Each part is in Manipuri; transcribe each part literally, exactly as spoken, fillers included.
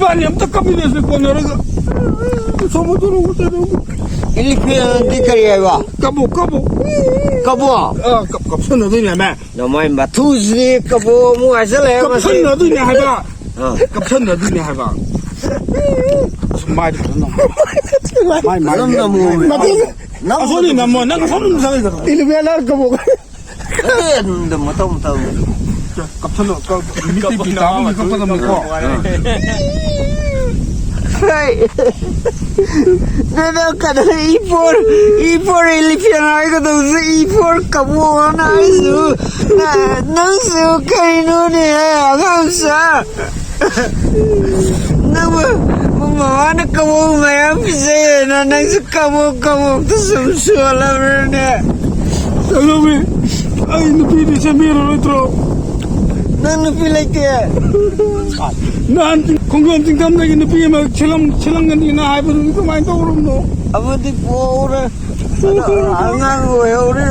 ꯏꯕꯥꯅꯤ ꯑꯝꯇ ꯀꯞꯃꯤꯟꯅꯁꯤ ꯀꯣꯟꯅꯔꯒ꯫ ꯁꯣꯝ ꯑꯗꯨ ꯂꯧꯕ ꯆꯠꯂꯨ꯫ ꯏꯂꯤꯐꯦꯟꯗꯤ ꯀꯔꯤ ꯍꯥꯏꯕ? ꯀꯞꯄꯨ, ꯀꯞꯄꯨ꯫ ꯀꯞꯄꯣ? ꯑꯥ, ꯀꯞ-, ꯀꯞꯁꯟꯅꯗꯣꯏꯅꯦꯃꯦ꯫ ꯅꯃꯥꯏ ꯃꯊꯨꯁꯤꯗꯤ ꯀꯞꯄꯣ ꯑꯃꯨꯛ ꯍꯥꯏꯖꯜꯂꯛꯑꯦ ꯃꯁꯤ꯫ ꯀꯞꯁꯟꯅꯗꯣꯏꯅꯦ ꯍꯥꯏꯕ꯫ ꯑꯥ꯫ ꯀꯞꯁꯟꯅꯗꯣꯏꯅꯦ ꯍꯥꯏꯕ꯫ ꯑꯁ, ꯃꯥꯏꯗ ꯐꯖꯅ ꯅꯝꯃꯣ꯫ ꯃꯥꯏ, ꯃꯥꯏ, ꯑꯗꯨꯝ ꯃꯥꯏ, ꯅꯝꯃꯣ꯫ ꯃꯥꯏ, ꯃꯥꯏ꯫ ꯅꯝꯃꯣ꯫ ꯑꯁꯣꯝꯗꯤ ꯅꯝꯃꯣ꯫ ꯅꯪ ꯑꯁꯣꯝꯗ ꯑꯗꯨꯝ ꯆꯠꯂꯤꯗꯣ꯫ ꯏꯂꯤꯐꯦꯟ ꯂꯥꯛꯑ ꯀꯞꯄꯣ꯫ ꯑꯦ, ꯑꯗꯨꯝ ꯃꯇꯧ ꯃꯇꯧ꯫ ꯀꯞꯁꯜꯂꯣ, ꯀꯞ-, ꯃꯤꯠꯇꯤ ꯄꯤ ꯇꯥꯕꯒꯤ ꯀꯞꯀꯗꯕꯅꯤꯀꯣ꯫ ꯍꯣꯏ꯫ ꯅꯪ ꯀꯩꯅꯣ, E four, E four elephant ꯍꯥꯏꯒꯗꯧꯕꯁꯦ E four ꯀꯕꯣꯛꯅ ꯍꯥꯏꯁꯤꯕꯨ꯫ ꯅ-, ꯅꯪꯁꯨ ꯀꯩꯅꯣꯅꯦ, ꯑꯉꯥꯡ ꯃꯆꯥ? ꯅꯪꯕꯨ ꯃꯃꯥꯅ ꯀꯕꯣꯛ ꯃꯌꯥꯝ ꯄꯤꯖꯩꯌꯦꯅ ꯅꯪꯁꯨ ꯀꯕꯣꯛ ꯀꯕꯣꯛꯇ ꯁꯨꯝ ꯁꯣꯜꯂꯕ꯭ꯔꯅꯦ? ꯀꯩꯗꯧꯏ? ꯑꯩ ꯅꯨꯄꯤꯗꯤ ꯁꯦꯝꯕꯤꯔꯔꯣꯏꯗ꯭ꯔꯣ? ꯅꯪ ꯅꯨꯄꯤ ꯂꯩꯇꯦ? ꯅꯍꯥꯟ ꯈꯣꯡꯖꯣꯝ ꯆꯤꯡꯗꯝꯗꯒꯤ ꯅꯨꯄꯤ ꯑꯃ ꯁꯤꯜꯂꯝ-, ꯁꯤꯜꯂꯝꯒꯅꯤꯅ ꯍꯥꯏꯕꯗꯨꯗꯤ ꯀꯃꯥꯏꯅ ꯇꯧꯔꯕꯅꯣ? ꯑꯃꯗꯤ ꯄꯣꯛꯍꯧꯔꯦ꯫ ꯑꯗꯣ ꯑꯉꯥꯡ ꯑꯣꯏꯍꯧꯔꯦ꯫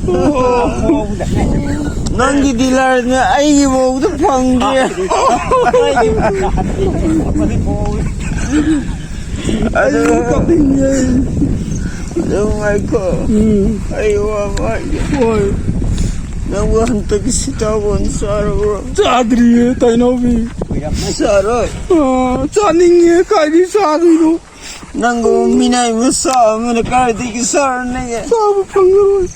ꯑꯣ꯫ ꯅꯪꯒꯤ ꯗꯤꯂꯔꯅ ꯑꯩꯒꯤ ꯐꯥꯎꯗ ꯐꯪꯗ꯭ꯔꯦ꯫ ꯑꯗꯨ ꯑꯩ ꯀꯞꯅꯤꯡꯉꯦ꯫ ꯑꯗꯨ ꯉꯥꯏꯈꯣ꯫ ꯎꯝ꯫ ꯑꯩ ꯋꯥ ꯑꯃ ꯍꯥꯏꯒꯦ꯫ ꯍꯣꯏ꯫ ꯅꯪꯕꯨ ꯍꯟꯇꯛꯀꯤ ꯁꯤꯇꯥꯕꯣꯟ ꯆꯥꯔꯕ꯭ꯔꯣ? ꯆꯥꯗ꯭ꯔꯤꯌꯦ, ꯇꯥꯏꯅꯥꯎꯕꯤ꯫ ꯆꯥꯔꯣꯏ? ꯑꯥ, ꯆꯥꯅꯤꯡꯉꯦ, ꯀꯥꯏꯗꯒꯤ ꯆꯥꯗꯣꯏꯅꯣ? ꯅꯪꯒꯨꯝꯕ ꯃꯤꯅꯥꯏ ꯃꯆꯥ ꯑꯃꯅ ꯀꯥꯏꯗꯒꯤ ꯆꯥꯔꯨꯅꯦꯒꯦ? ꯆꯥꯕ ꯐꯪꯉꯔꯣꯏ꯫